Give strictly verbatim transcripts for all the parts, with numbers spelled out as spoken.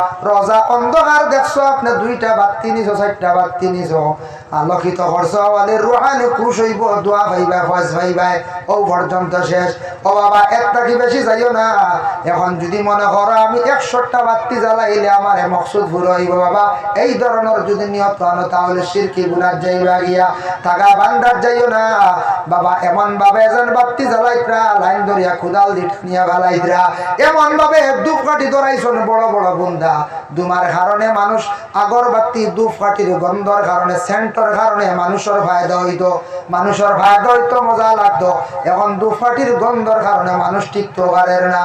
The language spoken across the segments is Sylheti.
রোজা অন্ধকার দেখছো, আপনে দুইটা বাত্তি নিছো, চাইরটা বাত্তি নিছো, আলোকিত করছো, অলির রুহানি খুশ অইবো, দোয়া পাইবায়, ফয়েজ পাইবায়, অউ পর্যন্ত শেষ। ও বাবা, এর থাকি বেশি যাইও না। এখন যুদি মনে করো আমি একশোটা বাত্তি জ্বালাইলে আমারে মকসুদ পুরা অইবো বাবা, এই ধরনর যুদি নিয়ত আনো, তাহলে শিরকি গুনাত যাইবা গিয়া। তাগা বান্দাত যাইও না। বাবা, এমন ভাবে যেন বাত্তি জ্বালাইতরা, লাইন ধরিয়া কুদাল দি টানিয়া ফালাইতরা। এমন ভাবে ধূপকাঠি ধরাইছন বড় বড় বুন্দা। ধুমার কারণে মানুষ, আগরবাত্তি, ধূপকাঠির গন্ধর কারণে, সেন্টর কারণে মানুষর ফায়দা অইতো, মানুষর ফায়দা অইতো, মজা লাগতো। এখন ধূপকাঠির গন্ধর কারণে মানুষ টিকতো পারের না।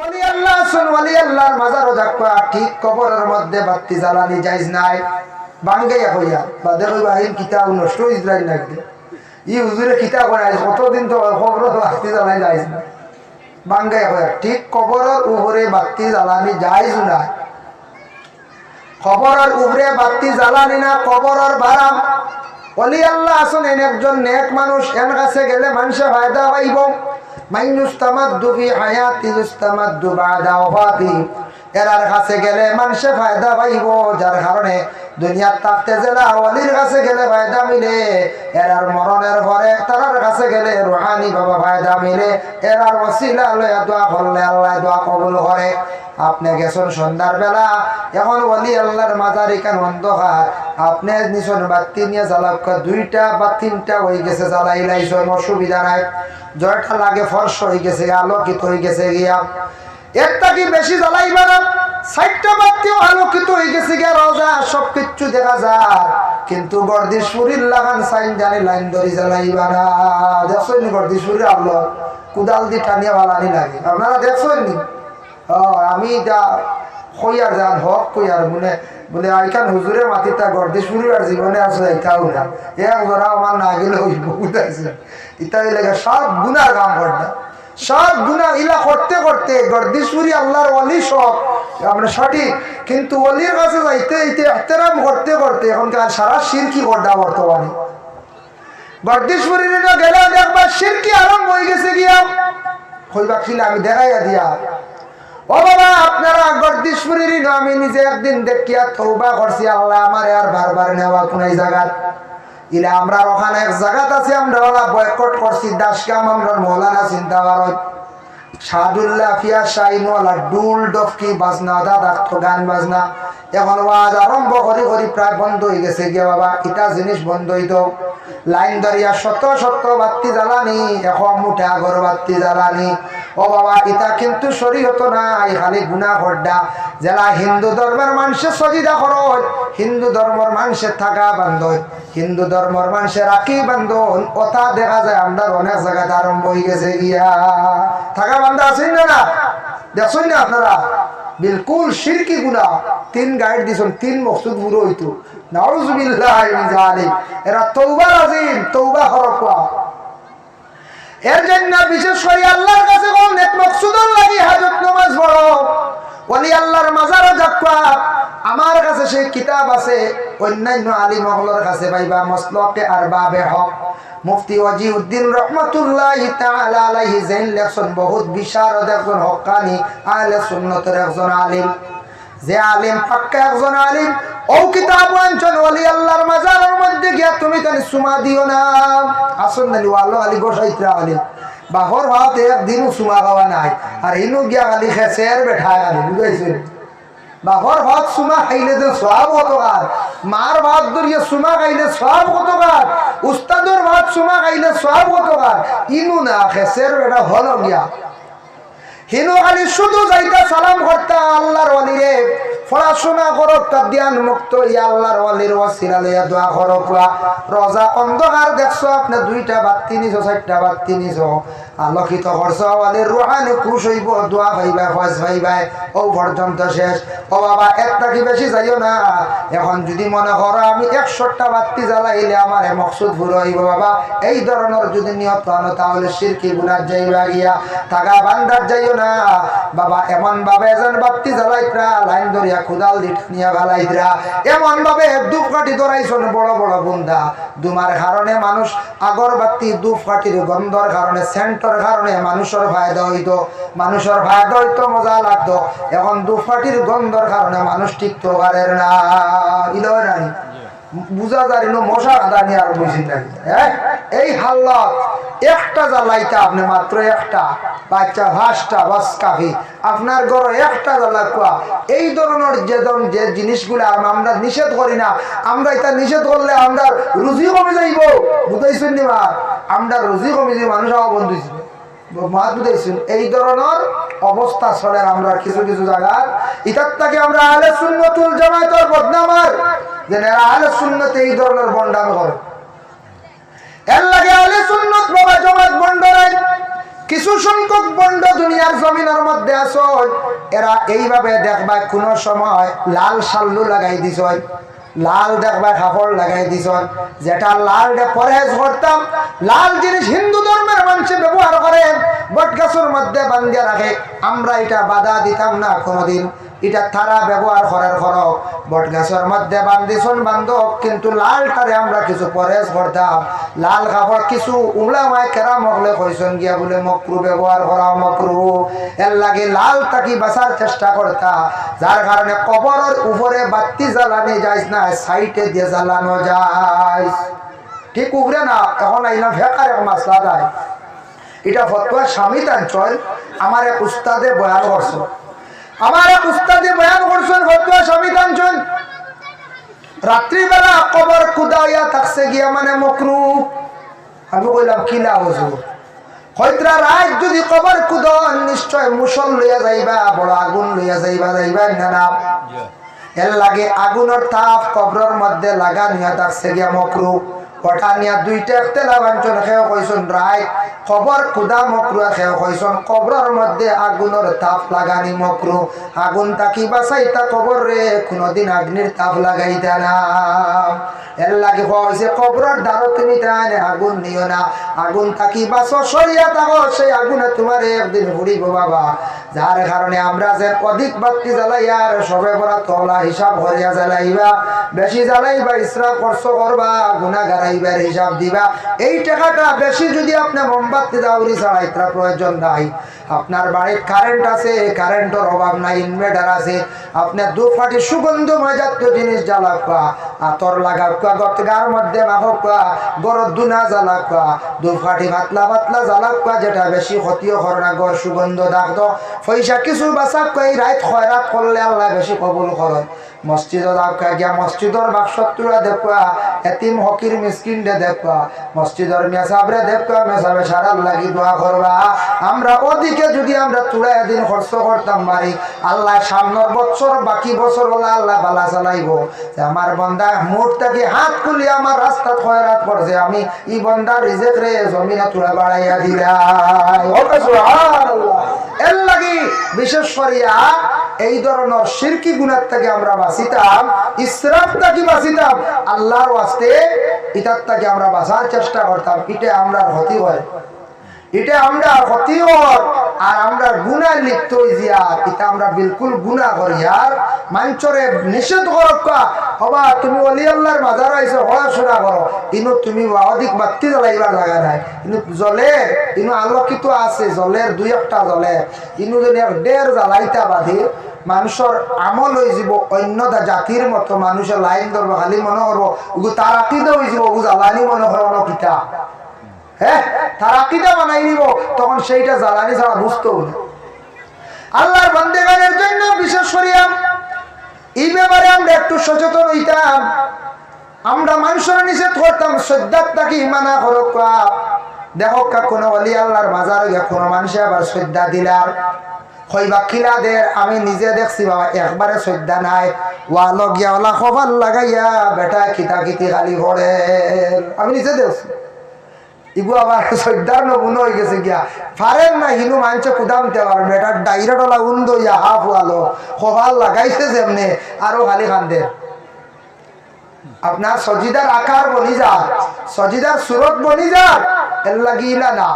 ওলি আল্লাহ আছন, ওলি আল্লাহর মাজারো যাউক্কা, ঠিক কবরর মধ্যে বাত্তি জ্বালানি জায়েজ নাই। বাঙ্গাইয়া কইয়া, বাদে কইবা, "এই কিতাব নষ্ট অইছে নাই নাকি?" ই হুজুরে কিতা কয়, আইজ কতদিন তো কবরো বাত্তি জ্বালাই জায়েজ না। বাঙ্গাইয়া কইয়া, ঠিক কবরর উপরে বাত্তি জ্বালানি জায়েজ না। কবরর উপরে বাত্তি জ্বালানি না, কবরর বারাম। ওলি আল্লাহ আছন, এন একজন নেক মানুষ, এন কাছে গেলে মানষে ফায়দা পাইবো। মান ইউস্তামাদ্দু ফি হায়াতি ইউস্তামাদ্দু বা'দা ওয়াফাতি। এরার কাছে গেলে মানষে ফায়দা পাইবো, যার কারণে দুনিয়াত থাকতে যেলা ওলির কাছে গেলে ফায়দা মিলে, এরার মরণের পরে তারার কাছে গেলে রুহানি ভাবে ফায়দা মিলে, এরার ওসিলা লইয়া দোয়া করলে আল্লায় দোয়া কবুল করে। আপনে গেছন সন্ধ্যার বেলা, এখন ওলি আল্লাহর মাজার ইখান অন্ধকার, আপনে নিছন বাত্তি নিয়া জ্বালাউক্কা, দুইটা বা তিনটা অইগেছে, জ্বালাইলাইছন, অসুবিধা নাই, যেটা লাগে ফর্শ অইগেছে, আলোকিত অইগেছে গিয়া। এর থাকি বেশি জ্বালাইবা না। চাইরটা বাত্তিও আলোকিত অইগেছে গিয়া, রোজা সব কিচ্ছু দেখা যার, কিন্তু গর্দিশপুরির লাখান চাইন জানি লাইন ধরি জ্বালাইবা না। দেখছইন নি গর্দিশপুরির আলো? কুদাল দি টানিয়া ফালানি লাগে, আপনারা দেখছইন নি? ও, আমি ইটা কইয়ার যান হক কইয়ার মনে, বলে, "আইখান হুজুরে মাতিতা গর্দিশপুরি আর জীবনে আছে, ইটাও না। এক জোড়া আমার না গেলে অইবো, বুঝাইছে?" ইটা অইলে গিয়া সব গুনার কাম করতা। সব গুনা ইলা করতে করতে গর্দিশপুরি আল্লাহর ওলি সব, আপনার সঠিক, কিন্তু ওলির কাছে যাইতে যাইতে এহতেরাম করতে করতে এখনকার সারা শিরকি করতা বর্তমানে। গর্দিশপুরির ইনো গেলে দেখবা শিরকি আরম্ভ অইগেছে গিয়া। কইবা কিলা আমি দেখাইয়া দিয়া। ও বাবা, আপনারা গর্দিশপুরির ইনো আমি নিজে একদিন দেখিয়া তওবা করছি, আল্লাহ আমারে আর বারবার নেওয়া কুনাই জাগাত। ইলা আমরার অখান এক জাগাত আছে, আমরা অলা বয়কট করছি, দাসগ্রাম, আমরার মৌলানা চিন্তা ভারত। সাদুল্লাহ, ফিয়া শাহিনওয়ালা, ঢুল, ডফকি, বাজনা, অতা থাকতো, গান বাজনা। এখন ওয়াজ আরম্ভ করি করি প্রায় বন্ধ অইগেছে গিয়া বাবা, ইটা জিনিস বন্ধ অইতো। লাইন ধরিয়া শত শত বাত্তি জ্বালানি, এখন মুঠা আগরবাত্তি জ্বালানি। ও বাবা, ইটা কিন্তু শরীয়তো নাই, খালি গুনা করডা। যেলা হিন্দু ধর্মর মানষে সজিদা করইন, হিন্দু ধর্মর মানষে তাগা বান্ধইন, হিন্দু ধর্মর মানষে রাখি বান্ধইন, অতা দেখা যায় আমরার অনেক জাগাত আরম্ভ অইগেছে গিয়া। তাগা বান্ধা আছইন না, না? দেখছইন না আপনারা? বিলকুল শিরকি গুনা। তিন গাইড দিছইন, তিন মকসুদ পুরা অইতো। নাউজুবিল্লাহি মিন জালিক। এরা তওবার আজিম, তওবা করউক্কা। এর জন্য বিশেষ করি আল্লাহর কাছে কও, নেক মকসুদর লাগি হাজত নামাজ পড়ো, ওলি আল্লাহর মাজারো যাউক্কা। আমার কাছে সেই কিতাব আছে, অন্যান্য আলিম অকলর কাছে পাইবা, মসলকে আরবাবে হক মুফতি ওয়াজিউদ্দিন রহমতুল্লাহি তাআলা আলাইহি যেইন লেখছইন, বহুত বিশারদ একজন হক্কানি আহলে সুন্নতর একজন আলিম। যে আলিম, পাক্কা একজন আলিম, অউ কিতাব আনছইন, ওলি আল্লাহর মাজারর মধ্যে গিয়া তুমি খালি চুমা দিও না। আছইন না নি, ওয়ালো খালি বসাইতরা খালি। বাপর ভাত একদিনও চুমা খাওয়া নাই। আর ইনো গিয়া খালি খেছের বেটায় খালি, বুঝাইছইন? বাপর ভাত চুমা খাইলে যে সওয়াব কতখান, মার ভাত ধরিয়া চুমা খাইলে সওয়াব কতখান, উস্তাদর ভাত চুমা খাইলে সওয়াব কতখান, ইনো না, খেছের বেটা হলো গিয়া। হিনো খালি শুধু যাইতা সালাম করতা, আল্লাহর ওলিরে পড়াশোনা করউক্কা, ধ্যান মুক্ত অইয়া আল্লাহর ওলির ওসিলা লইয়া দোয়া করউক্কা। রোজা অন্ধকার দেখছো, আপনে দুইটা বাত্তি নিছো, চাইরটা বাত্তি নিছো, আলোকিত করছো, ওলির রুহানি খুশ অইবো, দোয়া পাইবায়, ফয়েজ পাইবায়, অউ পর্যন্ত শেষ। ও বাবা, এর থাকি বেশি যাইও না। এখন যুদি মনে করো আমি একশোটা বাত্তি জ্বালাইলে আমারে মকসুদ পুরা অইবো বাবা, এই ধরনর যুদি নিয়ত আনো, তাহলে শিরকি গুনাত যাইবা গিয়া। তাগা বান্দাত যাইও না। বাবা, এমন ভাবে যেন বাত্তি জ্বালাইতরা, লাইন ধরিয়া কুদাল দি টানিয়া ফালাইতরা। এমন ভাবে ধূপকাঠি ধরাইছইন বড় বড় বুন্দা। ধুমার কারণে মানুষ, আগরবাত্তি, ধূপকাঠির গন্ধর কারণে, সেন্ট কারণে মানুষর ফায়দা অইতো, মানুষর ফায়দা অইতো, মজা লাগতো। এখন ধূপকাঠির গন্ধর কারণে মানুষ টিকতো পারের না। ইলো নাই, বুঝা যার ইনো মশা কাদানি আর বুঝি নাই। হ্যাঁ, এই হালত একটা জ্বালাইতা আপনে, মাত্র একটা, বাচ্চা পাঁচটা, বাস কাফি। আপনার ঘরো একটা জ্বালাউক্কা, এই ধরনর যে ধরন, যে জিনিসগুলা আম-, আমরা নিষেধ করি না, আমরা ইতা নিষেধ করলে আমরার রুজি কমি যাইবো। বুঝাইছইন নি বা? আমরার রুজি কমি যাইবো, মানুষ আওয়া বন্ধ অইযিবো। মাত বুঝাইছইন? এই ধরনর অবস্থা চলের আমরার কিছু কিছু জাগাত। ইতার থাকি আমরা আহলে সুন্নতুল জামাতর বদনাম আর, যে এরা আহলে সুন্নতে এই ধরনর ভন্ডামি করে। এর লাগি আহলে সুন্নত বাবা জামাত ভন্ড নায়। কিছু সংখ্যক ভন্ড দুনিয়ার জমিনর মধ্যে আছইন, এরা এইভাবে দেখবায় কুনু সময় লাল শাল্লু লাগাই দিছইন, লাল দেখবায় কাপড় লাগাই দিছইন, যেটা লালরে পরহেজ করতাম, লাল জিনিস হিন্দু ধর্মর মানষে ব্যবহার করে, বটগাছর মধ্যে বান্ধিয়া রাখে, আমরা ইটা বাধা দিতাম না কুনুদিন। ইটা তারা ব্যবহার করার করউক, বটগাছর মধ্যে বান্ধিছইন বান্ধউক, কিন্তু লালটারে আমরা কিছু পরহেজ করতাম। লাল কাপড় কিছু উলামায়ে কেরাম অকলে কইছইন গিয়া বুলে মকরু ব্যবহার করা মকরু। এর লাগি লাল থাকি বাঁচার চেষ্টা করতা, যার কারণে কবরর উপরে বাত্তি জ্বালানি জায়েজ নায়, সাইডে দিয়া জ্বালানো জায়েজ। ঠিক উপরে না, এখন আইলাম ফেকার এক মাসলা যায়। ইটা ফতোয়া শামিত আনছইন, আমার এক উস্তাদে বয়ান করছইন। আমার এক উস্তাদে বয়ান করছইন, ফতোয়া শামিত আনছইন। রাত্রিবেলা কবর কুদা অইয়া থাকছে গিয়া মানে মকরু। আমি কইলাম, "কিলা হুজুর?" কইতরা, "রাইত যুদি কবর কুদইন, নিশ্চয় মুসল লইয়া যাইবা, বড় আগুন লইয়া যাইবা, যাইবা না, না?" এর লাগি আগুনর তাপ কবরর মধ্যে লাগানি অইয়া থাকছে গিয়া মকরু। ওটা নিয়া দুইটা ইখতিলাফ আনছইন, কেউ কইছইন রাইত কবর কুদা মকরু, আর কেউ কইছইন কবরর মধ্যে আগুনর তাপ লাগানি মকরু। আগুন থাকি বাঁচাইতা কবররে, কুনুদিন আগ্নির তাপ লাগাইতা না। এর লাগি কওয়া অইছে, কবরর দ্বারো তুমি তাইন আগুন নিও না, আগুন থাকি বাঁচো, সরিয়া থাকো, সেই আগুনে তুমারে একদিন পুড়িবো বাবা। যার কারণে আমরা যেন অধিক বাত্তি জ্বালাইয়ার শবে বরাত অলা হিসাব করিয়া জ্বালাইবা, বেশি জ্বালাইবা, ইসরাফ খরচ করবা, গুনাগার আইবার হিসাব দিবা। এই টেকাটা বেশি যুদি আপনে মোমবাত্তি দাউরি ছাড়াইতরা প্রয়োজন নাই। আপনার বাড়িত কারেন্ট আছে, কারেন্টর অভাব নাই, ইনভার্টার আছে, আপনে ধূপকাঠি সুগন্ধময় জাতীয় জিনিস জ্বালাউক্কা, আতর লাগাউক্কা, গতগার মধ্যে মাখউক্কা, ঘরর ধুনা জ্বালাউক্কা, ধূপকাঠি পাতলা পাতলা জ্বালাউক্কা, যেটা বেশি ক্ষতিও করে না, ঘর সুগন্ধ থাকতো। পয়সা কিছু বাঁচাউক্কা, এই রাইত খয়রাত করলে আল্লায় বেশি কবুল করইন। মসজিদো যাউক্কা, গিয়া মসজিদর বাক্সত তুলা দেউক্কা, এতিম ফকির মিসকিনরে দেউক্কা, মসজিদর মেসাবরে দেউক্কা, মেসাবে সারার লাগি দোয়া করবা। আমরা অদিকে যুদি আমরা তুলা এদিন খরচ করতাম পারি, আল্লায় সামনর বছর, বাকি বছর অলা আল্লায় ভালা চালাইবো। যে আমার বন্দায় মুঠ থাকি আত খুলি আমার রাস্তাত খয়রাত করছে, আমি ই বন্দার রিজিকরে জমিনো তুলা বাড়াইয়া দিলাই। ওকে, সুবহানাল্লাহ। এর লাগি বিশেষ করিয়া এই ধরনর শিরকি গুনার থাকি আমরা বাঁচিতাম, ইসরাফ থাকি বাঁচিতাম, আল্লাহর ওয়াস্তে ইতার থাকি আমরা বাঁচার চেষ্টা করতাম। ইটা আমরার ক্ষতি অয়, ইটা আমরার ক্ষতি অর, আর আমরা গুনায় লিপ্ত অইযিয়ার, ইটা আমরা বিলকুল গুনা করিয়ার। মানষরে নিষেধ করউক্কা, "ওবা, তুমি ওলি আল্লাহর মাজারো আইছো, পড়াশোনা করো, ইনো তুমি অধিক বাত্তি জ্বালাইবার জাগা নাই, ইনো জ্বলের, ইনো আলোকিত আছে, জ্বলের, দুই একটা জ্বলের, ইনো যদি এক ডের জ্বালাইতা বাদে মানুষর আমল অইযিবো, অন্য দা-, জাতির মতো মানুষে লাইন ধরবো, খালি মনো করবো, ওগু তার আকিদা অইযিবো, ওগু জ্বালানি মনো করবো না কিতা।" হ্যাঁ, তার আকিদা বানাই নিবো, তখন সেইটা জ্বালানি ছাড়া বুঝতো না। আল্লাহর বান্দেগানের জন্য বিশেষ করিয়া ই ব্যাপারে আমরা একটু সচেতন অইতাম। আমরা মানষরে নিষেধ করতাম, সইজদাত থাকি মানা করউক্কা। দেখউক্কা, কুনু ওলি আল্লাহর মাজারো গিয়া কুনু মানষে আবার সইজদা দিলার, কইবা, "কিলা দের?" আমি নিজে দেখছি বাবা, একবারে সইজদা নাই, ওয়ালো গিয়া অলা কপাল লাগাইয়া বেটায় কিতা কিতি খালি পড়ের, আমি নিজে দেখছি। ইগু আবার সইজদার নমুনা অইগেছে গিয়া। পারের না হিনু মানষে কুদাম দেওয়ার, বেটার direct অলা উন্দা অইয়া হাফ ওয়ালো, কপাল লাগাইছে যেমনে, আরো খালি কান্দের। আপনার সইজদার আকার বনি যার, সইজদার সুরত বনি যার, এর লাগি ইলা না।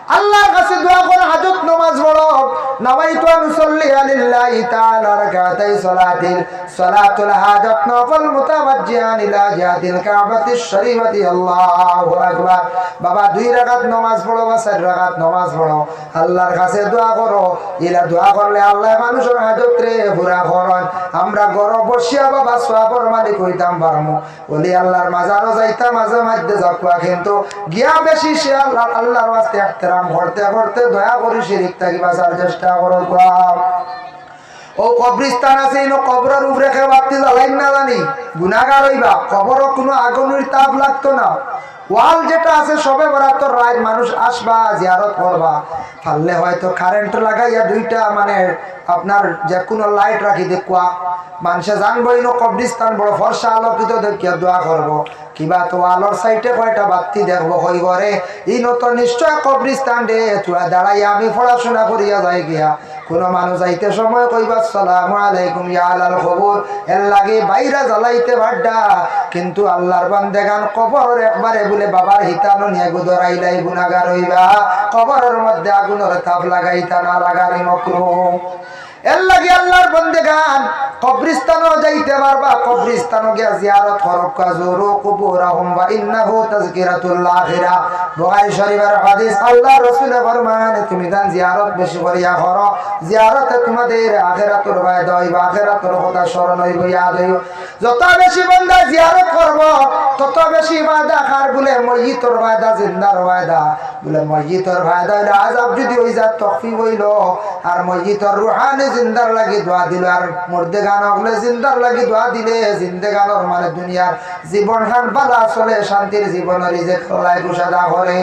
আল্লাহর কাছে দোয়া করো, হাজত নামাজ পড়ো। নাওয়াইতু আন উসাল্লিয়া লিল্লাহি তাআলা রাকাতাই সালাতিল, সালাতুল হাজত নফল মুতাওয়াজ্জিহান ইলা জিহাতিল কাবাতিশ শরীফাতি। আল্লাহু আকবার। বাবা, দুই রাকাত নামাজ পড়ো বা চাইর রাকাত নামাজ পড়ো, আল্লাহর কাছে দোয়া করো। ইলা দোয়া করলে আল্লায় মানুষর হাজতরে পুরা করইন। আমরা ঘরো বসিয়া বাবা সওয়াবর মালিক অইতাম পারমু। অলি আল্লাহর মাজারো যাইতা মাঝে মধ্যে যাউক্কা, কিন্তু গিয়া বেশি সে আল্লাহ, আল্লাহর ওয়াস্তে ইহতেরাম করতে করতে দয়া করি শিরিক থাকি বাঁচার চেষ্টা করউক্কা। অউ কবরস্থান আছে, ইনো কবরর উপরে কেউ বাত্তি জ্বালাইন না জানি, গুনাগার অইবা। কবরো কুনু আগুনর তাপ লাগতো না। ওয়াল যেটা আছে, শবে বরাতর রাইত মানুষ আসবা, জিয়ারত করবা, পারলে হয়তো কারেন্ট লাগাইয়া দুইটা, মানে, আপনার যে কুনু লাইট রাখি দেউক্কা, মানষে জানবো ইনো কবরস্থান, বড় ফর্সা আলোকিত দেখিয়া দোয়া করবো। কিবা তো ওয়ালর সাইডে কয়টা বাত্তি দেখবো, কইবো, "রে, ইনো তো নিশ্চয় কবরস্থান রে, থুড়া দাঁড়াইয়া আমি পড়াশোনা করিয়া যাই গিয়া।" কুনু মানুষ যাইতে সময় কইবা, "আসসালামু আলাইকুম ইয়া আহলাল কবুর।" এর লাগি বাইরা জ্বালাইতে পারডা, কিন্তু আল্লাহর বান্দেগান কবরর একবারে বুলে বাবার হিতানো নিয়া গু ধরাইলাই গুনাগার অইবা। কবরর মধ্যে আগুনর তাপ লাগাইতা না, লাগানি মকরুহ। এর লাগি আল্লাহর বান্দেগান কবরস্থানো যাইতে পারবা, কবরস্থানো গিয়া জিয়ারত করউক্কা, যুরু কুবুরাহুম ওয়া ইন্নাহু তাযকিরাতুল আখিরা। বুখারী শরীফর হাদিস, আল্লাহর রসুলে ফরমান, তুমি তান জিয়ারত বেশি করিয়া করো, জিয়ারতে তোমাদের আখিরাতর ফায়দা অইবো, আখিরাতর কথা স্মরণ অইবো, ইয়াদ অইবো। যত বেশি বান্দা জিয়ারত করবো, তত বেশি ফায়দা। কার বুলে? মইয়িতর ফায়দা, জিন্দার ফায়দা। বুলে মইয়িতর ফায়দা অইলো আযাব যুদি অই যায়, তখফিফ অইলো, আর মইয়িতর রুহানি জিন্দার লাগি দোয়া দিলো, আর মুর্দেগান অকলে জিন্দার লাগি দোয়া দিলে, জিন্দেগানর মানে দুনিয়ার জীবনখান ভালা চলে, শান্তির জীবন, রিজিক আল্লায় কুশাদা করে।